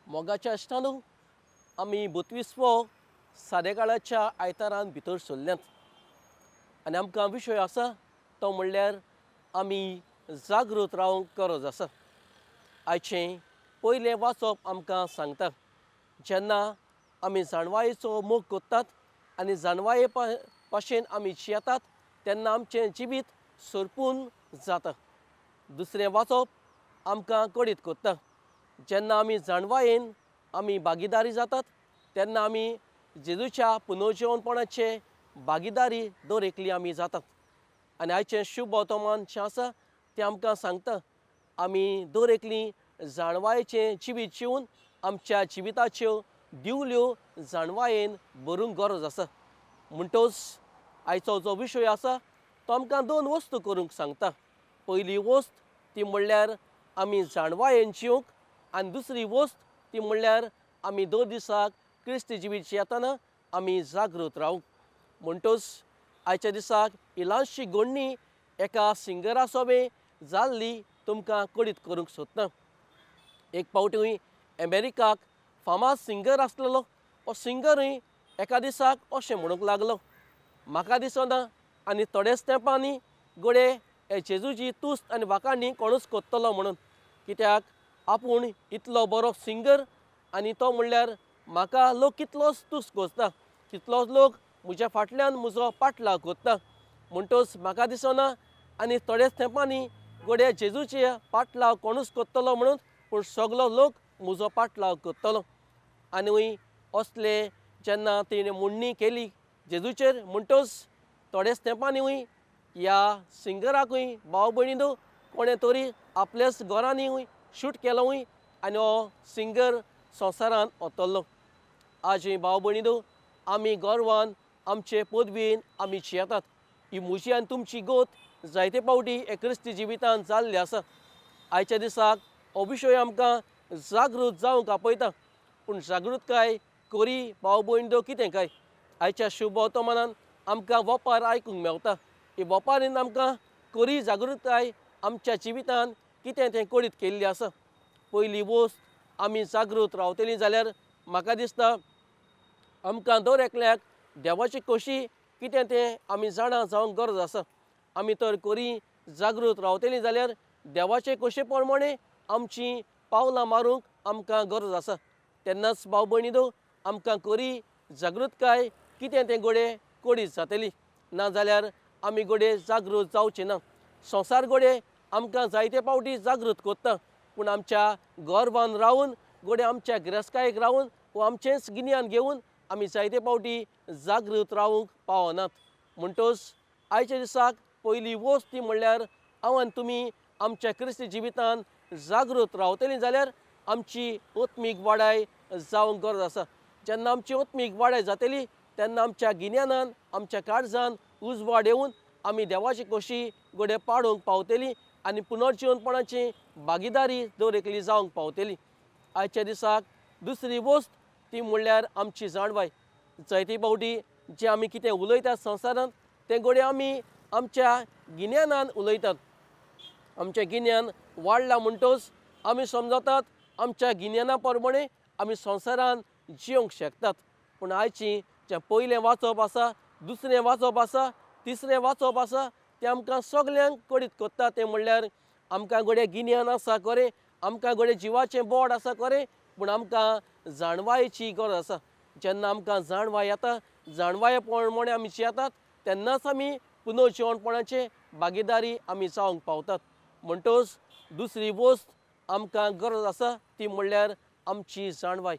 मोगाच्या इश्टांनो, आमी बत्तीसवो सादेकाळाच्या आयतारान भितर सरल्यात आनी आमकां विशय आसा तो म्हणल्यार आमी जागृत रावंक गरज आसा. आयचें पयलें वाचप आमकां सांगता, जेन्ना आमी जाणवायेचो मोग करतात आनी जाणवाये भाशेन आमी जियेतात तेन्ना आमचें जिवीत सोरपून जाता. दुसरें वाचप आमकां कळीत करता, जेन्ना आमी जाणवायेन आमी भागीदारी जातात तेन्ना आमी जेजूच्या पुनर्जिवनपणाचे भागीदारी दर एकली आमी जातात. आनी आयचें शुभ वर्तमान जें आसा तें आमकां सांगता, आमी दर एकली जाणवायेचें जिवीत जिवन आमच्या जिविताच्यो दिवल्यो जाणवायेन भरूंक गरज आसा. म्हणटच आयचो जो विशय आसा तो आमकां दोन वस्तू करूंक सांगता. पयली वस्त ती म्हणल्यार आमी जाणवायेन जिवंक, आनी दुसरी वस्त ती म्हणल्यार आमी दर दिसाक क्रिस्ती जिवीत जियेतना आमी जागृत रावंक. म्हणटच आयच्या दिसाक ही ल्हानशी घडणी एका सिंगरा सोबें जाल्ली तुमकां कळीत करूंक सोदता. एक फावटी अमेरिकाक फामाद सिंगर आसलेलो, हो सिंगरूय एका दिसाक अशें म्हणूंक लागलो, म्हाका दिसना आनी थोड्याच तेंपांनी घडये हे जेजूची तुस्त आनी वाखाणी कोणूच करतलो म्हणून, कित्याक आपूण इतलो बरो सिंगर आनी तो म्हणल्यार म्हाका लोक कितलोच तुस्त करता, कितलोच लोक म्हज्या फाटल्यान म्हजो पाटलाव करता, म्हणटच म्हाका दिसना आनी थोड्याच तेंपांनी घडये जेजूचे पाटलाव कोणूच करतलो म्हणून, पूण सगलो लोक म्हजो पाटलाव करतलो. आनी असले जेन्ना तेणें म्हणणी केली जेजूचेर, म्हणटच थोड्याच तेंपांनीय ह्या सिंगराकूय भाव भयणीनो कोणें तरी आपल्याच घरांनीय शूट केलोय आनी हो सिंगर संवसारांत वतलो. आजूय भाव भयणीनो आमी गर्वान आमचे पदवेन आमी जियेतात. ही म्हजी आनी तुमची गोत जायते फावटी हे क्रिस्ती जिवितांत जाल्ली आसा. आयच्या दिसाक हो विशय आमकां जागृत जावंक आपयता, पूण जागृतकाय करी भाव भयणीनो कितें काय? आयच्या शुभ वर्तमानान आमकां वपार आयकूंक मेवता. ही वपारीन आमकां करी जागृतकाय आमच्या जिवितांत कितें तें कळीत केल्ली आसा. पयली वस्त आमी जागृत रावतली जाल्यार म्हाका दिसता आमकां दर एकल्याक देवाची खोशी कितें तें आमी जाणा जावंक गरज आसा. आमी तर करी जागृत रावतली जाल्यार देवाचे खोशे प्रमाणे आमची पावलां मारूंक आमकां गरज आसा. तेन्नाच भाव भयणीनो आमकां करी जागृतकाय कितें तें घडये कळीत जातली, ना जाल्यार आमी घडये जागृत जावचे ना. संवसार घडये आमकां जायते फावटी जागृत करता, पूण आमच्या गर्वान रावन घडये आमच्या गिरेस्तकायेक रावन वा आमचेंच गिन्यान घेवन आमी जायते फावटी जागृत रावंक पावनात. म्हणटच आयच्या दिसाक पयली वस्त ती म्हणल्यार हांव आनी तुमी आमच्या क्रिस्ती जिवितांत जागृत रावतली जाल्यार आमची आत्मीक वाडाय जावंक गरज आसा. जेन्ना आमची आत्मीक वाडाय जातली तेन्ना आमच्या गिन्यानान आमच्या काळजान उजवाड येवन आमी देवाची खोशी घडये पाडूंक पावतली आनी पुनर्जिवनपणाची भागीदारी दर एकली जावंक पावतली. आयच्या दिसाक दुसरी वस्त ती म्हणल्यार आमची जाणवाय. जायते फावटी जें आमी कितें उलयतात संवसारांत तें घडये आमी आमच्या गिन्यानान उलयतात. आमचें गिन्यान वाडलां म्हणटच आमी समजतात आमच्या गिन्याना प्रमाणे आमी संवसारांत जियोंक शकतात. पूण आयची जें पयलें वाचप आसा, दुसरें वाचप आसा, तिसरें वाचप आसा तें आमकां सगल्यांक कळीत करता. तें म्हणल्यार आमकां घडये गिन्यान आसा खरें, आमकां घडये जिवाचें बोड आसा खरें, पूण आमकां जाणवायेची गरज आसा. जेन्ना आमकां जाणवाय येता, जाणवाये प्रमाणे आमी जियेतात तेन्नाच आमी पुनर्जिवनपणाचे भागीदारी आमी जावंक पावतात. म्हणटच दुसरी वस्त आमकां गरज आसा ती म्हणल्यार आमची जाणवाय.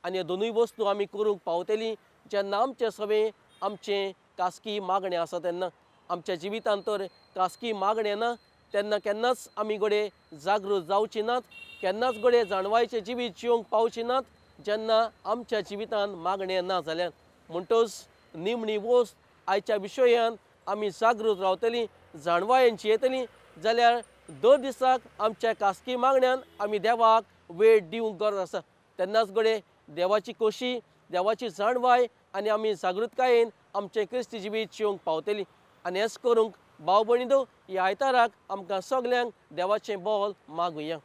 आनी दोनूय वस्तू आमी करूंक पावतली जेन्ना आमचें सगळें आमचें खासगी मागणें आसा तेन्ना. आमच्या जिवितांत तर खासगी मागणें ना तेन्ना केन्नाच आमी घडये जागृत जावची नात, केन्नाच घडये जाणवायचें जिवीत जिवंक पावची नात जेन्ना आमच्या जिवितांत मागणें ना जाल्यार. म्हणटच निमणी वस्त आयच्या विशयान आमी जागृत रावतली, जाणवायेन जियेतली जाल्यार दर दिसाक आमच्या खासगी मागण्यान आमी देवाक वेळ दिवंक गरज आसा. तेन्नाच घडये देवाची खोशी, देवाची जाणवाय आनी आमी जागृतकायेन आमचें क्रिस्ती जिवीत जिवंक पावतली. आनी हेंच करूंक भाव भयणीनो ह्या आयताराक आमकां सगल्यांक देवाचें बोल मागुया.